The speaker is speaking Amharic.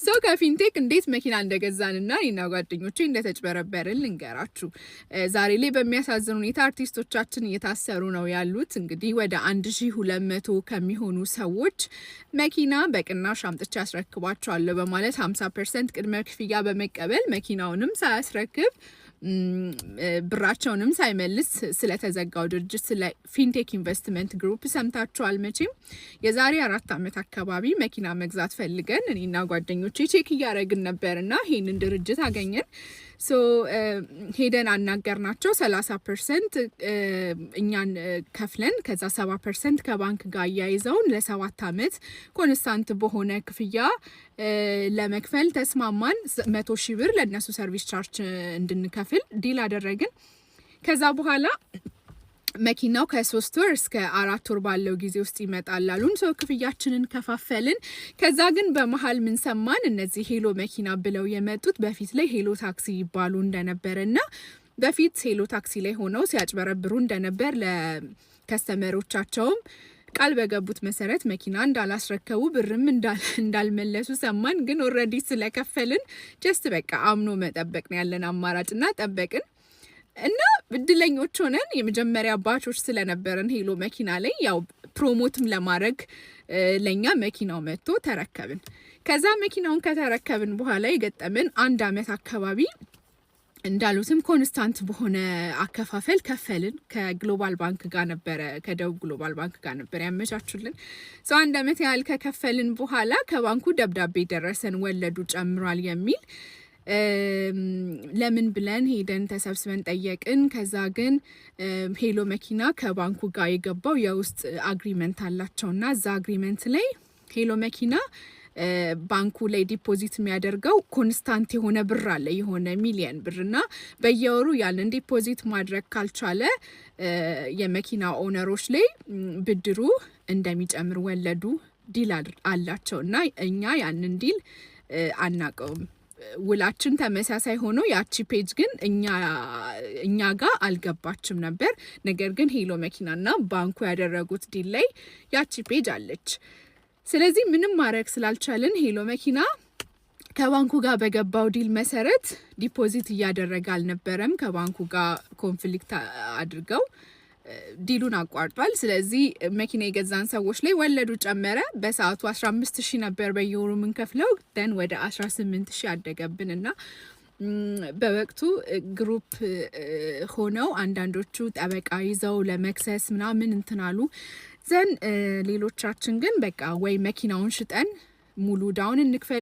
So ከፊንቴክ እንዴት መኪና እንደገዛንና እኔና ጓደኞቼ እንደተጭበረበርን ልንገራችሁ። ዛሬ ላይ በሚያሳዝን ሁኔታ አርቲስቶቻችን እየታሰሩ ነው ያሉት። እንግዲህ ወደ 1200 ከሚሆኑ ሰዎች መኪና በቅናሽ አምጥቼ አስረክባቸዋለሁ በማለት 50% ቅድመ ክፍያ በመቀበል መኪናውንም ሳያስረክብ ብራቸውንም ሳይመልስ ስለተዘጋው ድርጅት ስለ ፊንቴክ ኢንቨስትመንት ግሩፕ ሰምታችኋል መቼም። የዛሬ 4 ዓመት አካባቢ መኪና መግዛት ፈልገን እኔና ጓደኞቼ check እያደረግን ነበርና ይሄንን ድርጅት አገኘን። So ሄደን አናገርናቸው። 30% እኛን ከፍለን ከዛ 70% ከባንክ ጋር አያይዘውን ለ7 ዓመት constant በሆነ ክፍያ ለመክፈል ተስማማን። 100,000 ብር ለእነሱ service charge እንድንከፍል deal አደረግን። ከዛ በኋላ መኪናው ከ3 ወር እስከ 4 ወር ባለው ጊዜ ውስጥ ይመጣል አሉን። So ክፍያችንን ከፋፈልን። ከዛ ግን በመሀል ምን ሰማን? እነዚህ ሄሎ መኪና ብለው የመጡት በፊት ላይ ሄሎ ታክሲ ይባሉ እንደነበረ እና በፊት ሄሎ ታክሲ ላይ ሆነው ሲያጭበረብሩ እንደነበር፣ ለ customer ኦቻቸውም ቃል በገቡት መሰረት መኪና እንዳላስረከቡ፣ ብርም እንዳልመለሱ ሰማን። ግን already ስለከፈልን just በቃ አምኖ መጠበቅ ነው ያለን አማራጭ እና ጠበቅን። እና እድለኞች ሆነን የመጀመሪያ batch ኦች ስለነበረን ሄሎ መኪና ላይ ያው promote ም ለማድረግ ለእኛ መኪናው መጥቶ ተረከብን። ከዛ መኪናውን ከተረከብን በኋላ የገጠመን አንድ አመት አካባቢ እንዳሉትም constant በሆነ አከፋፈል ከፈልን። ከግሎባል ባንክ ጋር ነበረ፣ ከደቡብ ግሎባል ባንክ ጋር ነበር ያመቻቹልን። So አንድ አመት ያህል ከከፈልን በኋላ ከባንኩ ደብዳቤ ደረሰን፣ ወለዱ ጨምሯል የሚል። ለምን ብለን ሄደን ተሰብስበን ጠየቅን። ከዛ ግን ሄሎ መኪና ከባንኩ ጋር የገባው የውስጥ agreement አላቸውና እዛ agreement ላይ ሄሎ መኪና ባንኩ ላይ deposit የሚያደርገው constant የሆነ ብር አለ፣ የሆነ ሚሊየን ብር፣ እና በየወሩ ያንን deposit ማድረግ ካልቻለ የመኪና owner ኦች ላይ ብድሩ እንደሚጨምር፣ ወለዱ deal አላቸው እና እኛ ያንን deal አናቀውም። ውላችን ተመሳሳይ ሆኖ ያቺ page ግን እኛ ጋር አልገባችም ነበር። ነገር ግን ሄሎ መኪናና ባንኩ ያደረጉት deal ላይ ያቺ page አለች። ስለዚህ ምንም ማድረግ ስላልቻልን ሄሎ መኪና ከባንኩ ጋር በገባው deal መሰረት deposit እያደረገ አልነበረም። ከባንኩ ጋር conflict አድርገው deal ኡን አቋርጧል። ስለዚህ መኪና የገዛን ሰዎች ላይ ወለዱ ጨመረ። በሰዓቱ 15 ሺህ ነበር በየወሩ የምንከፍለው፣ then ወደ 18 ሺህ አደገብን እና በወቅቱ group ሆነው አንዳንዶቹ ጠበቃ ይዘው ለመክሰስ ምናምን እንትን አሉ። Then ሌሎቻችን ግን በቃ ወይ መኪናውን ሽጠን ሙሉ down እንክፈል